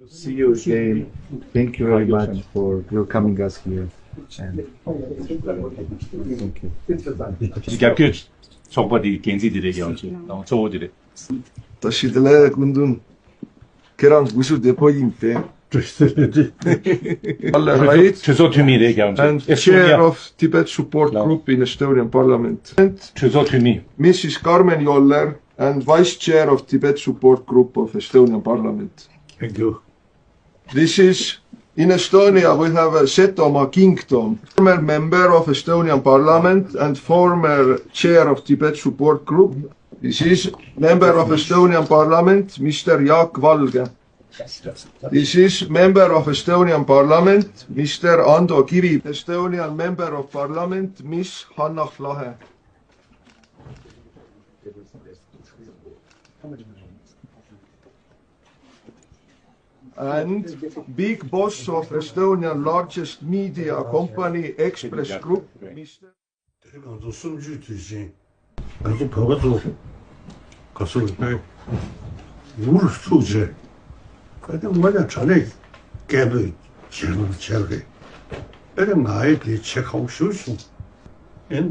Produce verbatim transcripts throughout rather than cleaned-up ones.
See you again. Thank you very much for welcoming us here. And thank you. རྒྱབ་སྐྱོར་ཚོགས་པ་དེའི་འགན་འཛིན་དེ་རེད་ཀྱང་ཅིག་དང་གཙོ་བོ་དེ་རེད། ད་ཤི་དེ་ལ་ཀུན་དུན་ཁྱེད་རང་གུས་ཤུ་དེ་པོ་ཡིན་ཏེ། ཨ་ལ་ར་ཡིད། གྲོས་ཚོགས་འཐུས་མི་རེད་ཀྱང་ཅིག And chair of Tibet Support Group in Estonian Parliament. And གྲོས་ཚོགས་འཐུས་མི། Missus Karmen Joller and vice chair of Tibet Support Group of Estonian Parliament. Thank you. This is, in Estonia, we have a Setomaa Kingdom. Former member of Estonian Parliament and former chair of Tibet Support Group. This is member of Estonian Parliament, Mister Jaak Valge. This is member of Estonian Parliament, Mister Ando Kivi. Estonian member of Parliament, Miss Hanah Lahe. And big boss of Estonian largest media company, Ekspress Group, Mister དེ་ང་ཚོ་གསུམ་བཅུའི་དུས་ཆེན། ང་ཚོ་བོད་པ་ཚོ་ག་ཚོད་རེད། འུར་ཚུགས་བྱས། ཨ་ནི་དངོས་གནས་དྲང་གནས་སྐད་འབོད་བྱས་ན་བྱས་རེད། ཨ་ནི་ང་ཡི་དེ་བྱེད་ཁག་པོ་ཞེ་པོ་བྱུང་། ཨ་ནི་ད་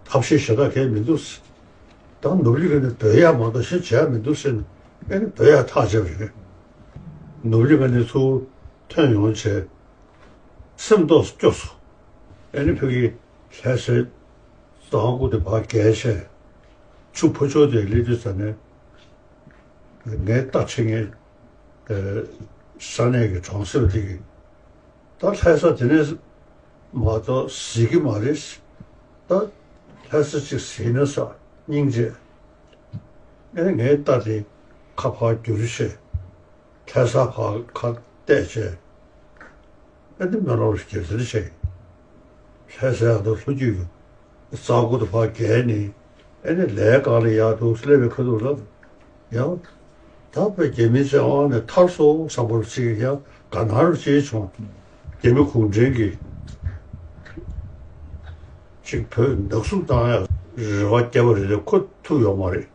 ཐབས་ཤེས་ཞེ་དྲག་གང་ཡང་མི་འདུག་ད་ནོར་ལི་ག་ནས་སྡོད་ཡག་མ་གཏོགས་གཞན་བྱེད་ཡག་མི་འདུག་ཟེར་ནས། ཨ་ནི་སྡོད་ཡག་ཐག་བཅད་པ་རེད། ནོར་ལི་ག་ནས་ཚུར་ཐོན་ཡོང་བྱས། སེམས་རྟོགས་སུ་སྐྱོ་སོང་། ཨ་ནི་ཕ་གི་ལྷ་སའི་རྩ་འགོ་དེ་ཕར་བརྒལ་བྱས། ཆུ་ཕོ་ཆོག་དེ་སླེབས་དུས་ཙ་ནས། ངའི་ལྟ་ཆེ་ངའི་ས་གནས་ཀྱི་གྲོང་གསེབ་དེ་གི་ད་ལྷ་ས་དེ་ནས་མ་གཏོགས་གཟིགས་ཀྱི་མ་རེད། ད་ལྷ་ས་ཅིག་གཟིགས་ན་ས་སྙིང་རྗེ། ཨ་ནི་ངའི་ལྟ་དེ་ཁ་ཕར་བསྒྱུར་བྱས། ལྷ་ས་ཕར་ཁ་གཏད་བྱས། ཨ་ནི་མེ་ལོང་རྒྱལ་རྩེར་བྱས། ལྷ་སའི་ཨ་མདོ་ལྷོ་རྒྱུད་རྩ་འགོ་དུ་ཕར་བརྒལ་ནས། ཨ་ནི་ལས་གང་ལ་ཡག་འདུག་སླེབས་པའི་ཁ་ཐུག་ལ། ཡང་། ད་བོད་རྒྱ་མི་ཚོའི་དབང་ནས་ཐར་སོང་བསམ་པ་ཅིག་ཡང་དགའ་སྣང་ཅིག་བྱུང་། རྒྱ་མི་གུང་ཁྲན་གྱི་ཅིག་བོད་ནག་བསུབ་བཏང་ཡག་རེ་བ་བརྒྱབ་པ་རེད་དེ་ཁོ་ཐུབ་ཡོད་མ་རེད།